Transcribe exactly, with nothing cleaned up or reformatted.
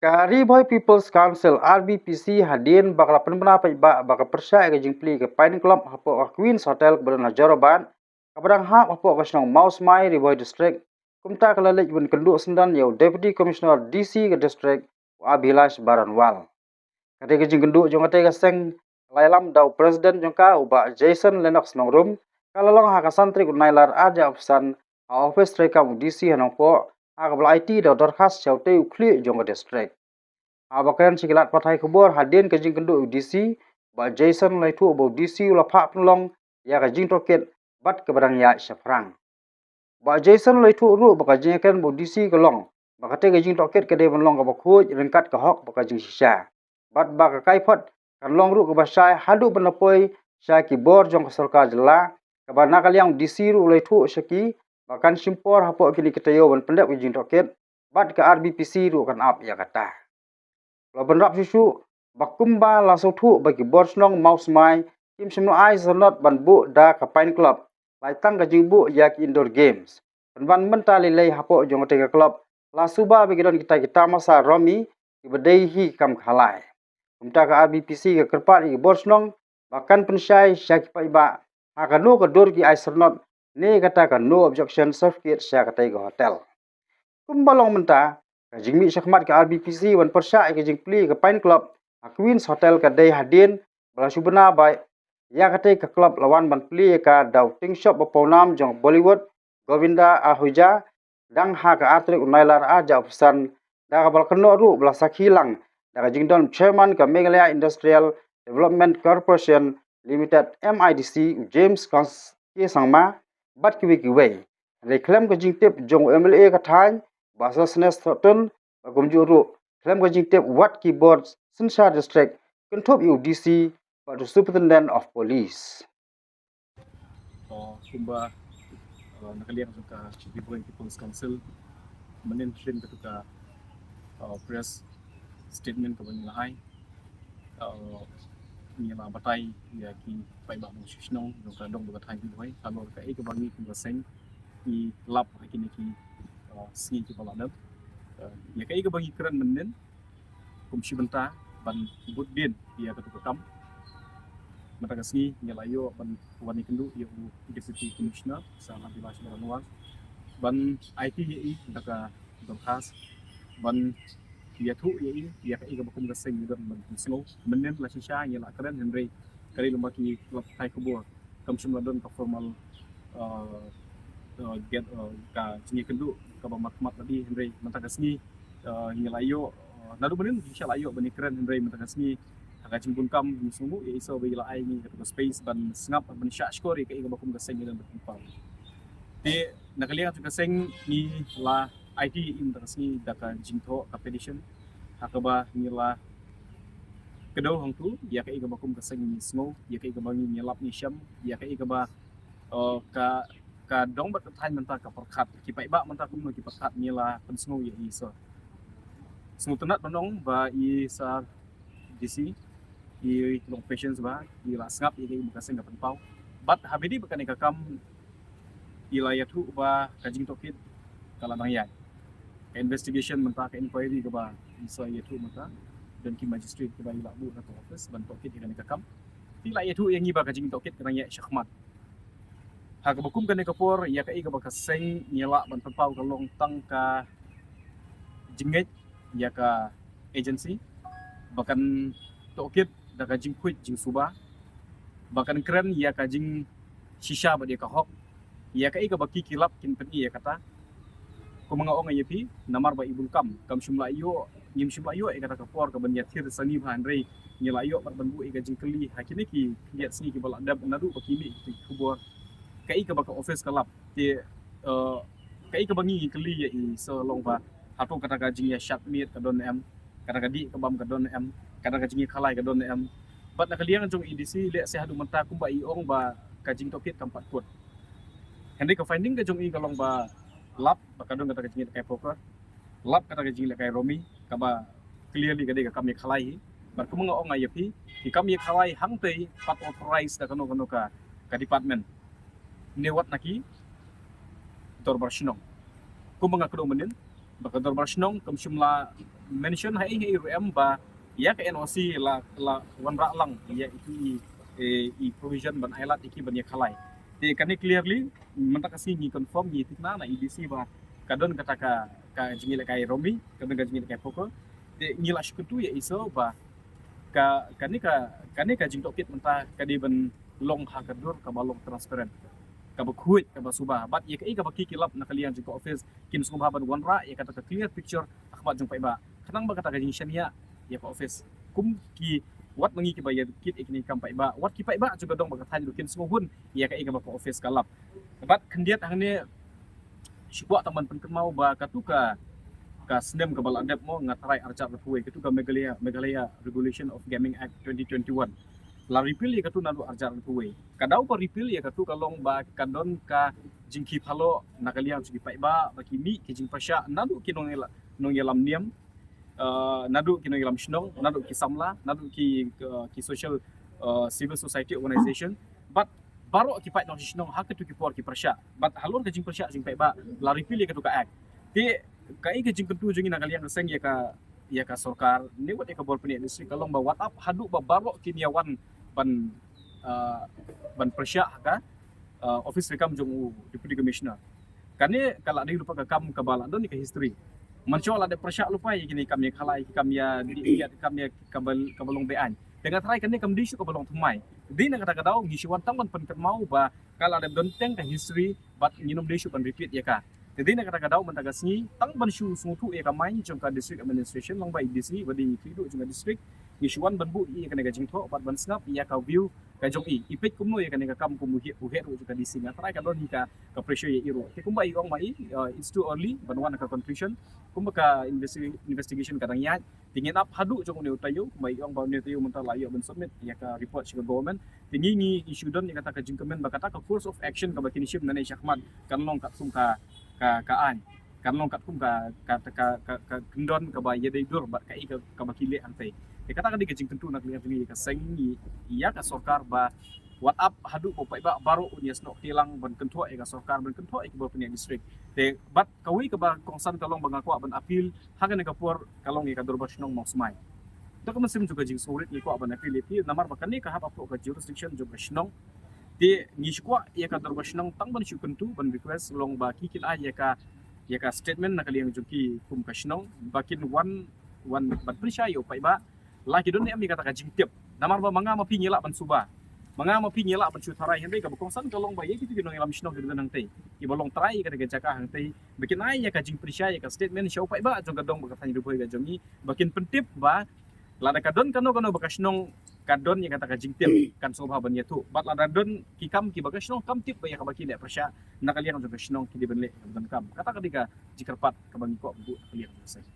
Ka Ri Bhoi People's Council, R B P C, hadien ba ka la pynbna paidbah ba ka pyrshah ïa ka jingplie ka Pine Club hapoh ka Queen's Hotel kaba don ha Jorabat, kaba dang hap hapoh ka shnong Mawsmai, Ri Bhoi District, kumta ka la leit ban kynduh syndon ïa u Deputy Commissioner, D C, ka district, u Abhilash Baranwal. Katei ka jingkynduh jong katei ka seng, ka la ïalam da u President jong ka, u Bah Jason Lennox Nongrum, ka la long ha ka san tarik u Nailar ar hajar arphew san, ha office treikam u D C ha Nongpoh, ha kaba la aiti da u dorkhas sha utei u khlieh jong ka district. Haba kren sha ki lad pathai khubor hadien ka jingkynduh u D C, u Bah Jason u la ïathuh ba u D C u la phah pynlong ïa ka jingtohkit bad kaba dang ïaid shaphrang. Bah Jason u la ïathuh ruh ba ka jingïakren bad u D C ka long ba katei ka jingtohkit ka dei ban long kaba khuid ryngkat ka hok bad ka jingshisha, bad ba ka kaiphod kan long ruh kaba shai haduh ban da poi sha ki bor jong ka sorkar jylla, kaba na ka liang u D C ruh u la ïathuh sha ki ba kan shim por hapoh kine ki taïew ban pyndep ka jingtohkit, bad ka R B P C ruh kan ap ïa kata. La bynrap shuh shuh ba kumba la sngewthuh ba ki bor shnong Mawsmai kim shym la ai syrnod ban buh da ka Pine Club, la ai tang ka jingbuh ïa ki indoor games. Pynban mynta lei lei hapoh jong katei ka club la suba ba ki don kita ki tamasa Romi kiba dei hi kam khalai. Kumta ka R B P C ka kyrpad ïa ki bor shnong ba kan pynshai sha ki paidbah ha kano ka dur ki ai syrnod ne kata ka no objection certificate sha katei ka hotel. Kumba long mynta, ka jingmih shakhmat ka R B P C ban pyrshah ïa ka jingplie ka Pine Club ha Queen's Hotel ka dei hadien ba la shu bna ba ïa katei ka club la wan ban plie ïa ka da u tyngshop ba pawnam jong Bollywood, Govinda Ahuja, dang ha ka ar tarik u Nailar ar hajar arphew san, da kaba la kynnoh ruh ba la sakhi lang da ka jingdon chairman ka Meghalaya Industrial Development Corporation Limited, M I D C, u James Kons-, K Sangma, bad kiwei kiwei. Hynrei khlem ka jingtip jong u M L A ka thaiñ, Bah Sosthenes Sohtun, ba kumjuh ruh khlem ka jingtip wat ki bor synshar district, kynthup ïa u D C bad u Superintendent of Police. Uh, kumba, uh, na ka liang jong ka Ri Bhoi People's Council, mynnin shen katu ka, uh, press statement kaba ngi la ai, uh, ngi la batai ïa ki paidbah nongshong shnong jong ka dong bad ka thaiñ Ri Bhoi halor kaei kaba ngi kum ka seng ngi lap ha kine ki, uh, sngi kiba la dep. Uh, ïa kaei kaba ngi kren mynnin kum shi bynta ban bud dien ïa katu ka kam. Mynta ka sngi ngi la ïoh ban wan ïakynduh ïa u Deputy Commissioner, Sir Abhilash Baranwal, ban aiti ïa i da ka dorkhas ban ïathuh ïa i ïa kaei kaba kum ka seng ngi don ban pynsngew. Mynnin la shisha ngi la kren, hynrei ka dei lem bad ki lad pathai khubor, kam shym la don ka formal, uh, uh, get, uh, ka jingïakynduh kaba markhmat lade, hynrei mynta ka sngi, uh, ngi la ïoh, uh, naduh mynnin ngi shu la ïoh ban ïakren, hynrei mynta ka sngi ha ka jingbun kam ngi sngewnguh ïa i Isor ba i la ai ngi katu ka space ban sngap, ban shah shkor ïa kaei kaba kum ka seng ngi don ban pynpaw. Te na ka liang jong ka seng ngi la aiti ïa i mynta ka sngi da ka jingthoh ka petition ha kaba ngi la kdew hangtu ïa kaei kaba kum ka seng ngi sngew, ïa kaei kaba ngi, ngi lap ngi shem, ïa kaei kaba, uh, ka, ka dong bad ka thaiñ mynta ka pyrkhat, ki paidbah mynta kumno ki pyrkhat, ngi la pynsngew ïa i Isor. Sngewtynnat ban ong ba i Sir D C i long patient bha, i la sngap ïa kaei kaba ka seng ka pynpaw. Bad ha ba dei bad kane ka kam i la ïathuh ba ka jingtohkit ka la dang ïaid. Ka investigation mynta, ka inquiry kaba i sa ïathuh mynta, don ki magistrate kiba i la buh na ka office ban tohkit ïa kane ka kam. Te i la ïathuh ïa ngi ba ka jingtohkit ka dang ïaid shakhmat. Ha kaba kum kane ka por, ïa kaei kaba ka seng ngi lah ban pynpaw ka long tang ka jingngeit ïa ka agency ba kan tohkit da ka jingkhuid jingsuba, ba kan kren ïa ka jingshisha bad ïa ka hok, ïa kaei kaba ki, ki lap kin pyni ïa kata. Kumba nga ong ïa phi, namar ba i bun kam, kam shym la ïoh, ngim shym la ïoh ïa kata ka por kaban ïathir sani bha, hynrei ngi la ïoh bad ban buh ïa ka jingkylli ha kine ki khyndiat sngi kiba la dep naduh ba ki mih ki khubor kaei kaba ka office ka lap. Te, eh, kaei kaba ngi, ngi kylli ïa i Sir long ba hato kata ka jingïashad miet ka don em, kata ka dih ka bam ka don em, kata ka jingïakhalai ka don em. Bad na ka liang jong i D C, lehse haduh mynta kumba i ong ba ka jingtohkit kam pat kut. Hynrei ka finding ka jong i ka long ba lap ba ka don kata ka jingïalehkai poker, lap kata ka jingïalehkai rummy, kaba clearly ka dei ka kam ïakhalai hi. Bad kumba nga ong ïa phi, ki kam ïakhalai hangtei pat authorized da kano kano ka, ka department, ne wat na ki dorbar shnong. Kumba nga kdew mynnin, ba ka Dorbar Shnong kam shym la mention ha i ha i ruh em ba ïa ka N O C la la wanrah lang ïa i, i, i provision ban ailad ïa ki ban ïa khalai. Te kane clearly mynta ka sngi ngi confirm, ngi thikna na E D C ba ka don kata ka, ka jingïalehkai Romi, ka don ka jingïalehkai poker. Te ngi la shu kyntu ïa i so ba ka, kane ka, kane ka jingtohkit mynta ka dei ban long ha ka dur kaba long transparent, kaba khuid, kaba suba. Bad ïa kaei kaba ki ki lap na ka liang jong ka office kin sngewbha ban wanrah ïa kata ka clear picture ha khmat jong paidbah, khnang ba kata ka jingshaniah ïa ka office, kum ki, wat ma ngi kiba ïa kit ïa kine ki kam paidbah, wat ki paidbah jong ka dong bad ka thaiñ ruh kin sngewhun ïa kaei kaba ka office ka lap. Bad khyndiat hangne shu kwah tang ban pynkynmaw ba katu ka, ka snem kaba la dep mo, nga tharai arhajar arphew wei, katu ka Meghalaya, Meghalaya Regulation of Gaming Act twenty twenty-one la repeal ïa katu naduh arhajar arphew wei. Ka daw ba repeal ïa katu ka long ba ka don ka jingkhih phalloh na ka liang jong ki paidbah ba ki mih ki jingpyrshah naduh ki nongïala-, nongïalam niam, uh, naduh ki nongïalam shnong, naduh ki samla, naduh ki, uh, ki social, uh, civil society organization, bad baroh ki paid nongshong shnong ha katu ki por ki pyrshah. Bad halor ka jingpyrshah jong ki paidbah la repeal ïa katu ka act. Te kaei ka jingkyntu jong ngi na ka liang ka seng ïa ka, ïa ka sorkar ne wat ïa ka bor pynïaid district ka long ba wat ap haduh ba baroh kin ïa wan ban, uh, ban pyrshah ha ka, uh, office treikam jong u Deputy Commissioner. Kane ka la dei ruh pat ka kam kaba la don ïa ka history. Mynshuwa la dep pyrshah lypa ïa kine ki kam ïa khalai, ki kam ïa dih, ki kam ïa kaba, kaba long beaiñ. Te nga tharai kane kam dei shuh kaba long thymmai. Dei na kata ka daw ngi shu wan tang ban pynkynmaw ba ka la dep don teng ka history bad ngin ym dei shuh ban repeat ïa ka. Te dei na kata ka daw mynta ka sngi tang ban shu sngewthuh ïa ka mind jong ka district administration lyngba i D C bad i khlieh duh jong ka district, ngi shu wan ban buh ïa kane ka jingthoh bad ban sngap ïa ka view ka jong i. I peit kumno ïa kane ka kam kum u heh, u heh ruh jong ka D C, nga tharai ka don hi ka, ka pressure ïa i ruh. Te kumba i ong ma i, uh, it's too early ban wan ha ka conclusion. Kumba ka investi-, investigation ka dang ïaid. Te ngin ap haduh jong une u taïew, kumba i ong ba une u taïew mynta la ïoh ban submit ïa ka report sha ka government. Te ngi, ngi, ngi shu don ïa kata ka jingkmen ba kata ka course of action kaba kin shim nangne shakhmat kan long katkum ka, ka, ka aiñ. Kan long katkum ka, ka, ka, ka, ka kyndon kaba ïadei dur bad kaei ka, kaba ki leh hangtei. Te kata ka dei ka jingkyntu na ka liang jong ngi ïa ka seng, ïa ka sorkar ba wat ap haduh ba u paidbah baroh un ïasnoh kti lang ban kynthoh ïa ka sorkar, ban kynthoh ïa ka bor pynïaid district. Te bad kawei kaba kongsan ka long ba nga kwah ban appeal ha kane ka por ka long ïa ka Dorbar Shnong Mawsmai. Da ka mynsiem jong ka jingsngewrit ngi kwah ban appeal ïa phi namar ba kane ka hap hapoh ka jurisdiction jong ka shnong. Te ngi shu kwah ïa ka Dorbar Shnong tang ban shu kyntu ban request long ba ki kin ai ïa ka, ïa ka statement na ka liang jong ki kum ka shnong ba kin wan, wan ban pynshai ïa u paidbah la ki don ne em ïa kata ka jingtip. Namar ba ma nga ma phi ngi lah ban suba, ma nga ma phi ngi lah ban shu tharai, hynrei kaba kongsan ka long ba ïa kitu ki nongïalam shnong kiba don hangtei, kiba long trai ïa kata ka jaka hangtei, ba kin ai ïa ka jingpynshai, ïa ka statement sha u paidbah jong ka dong bad ka thaiñ Ri Bhoi ka jong ngi ba kin pyntip ba lada ka don kano kano ba ka shnong ka don ïa kata ka jingtip kan sngewbha ban ïathuh. Bad lada don ki kam kiba ka shnong kam tip ba ïa kaba ki leh pyrshah na ka liang jong ka shnong ki dei ban leh kaba donkam. Kata ka dei ka jingkyrpad kaba ngi kwah ban buh na ka liang jong ka seng.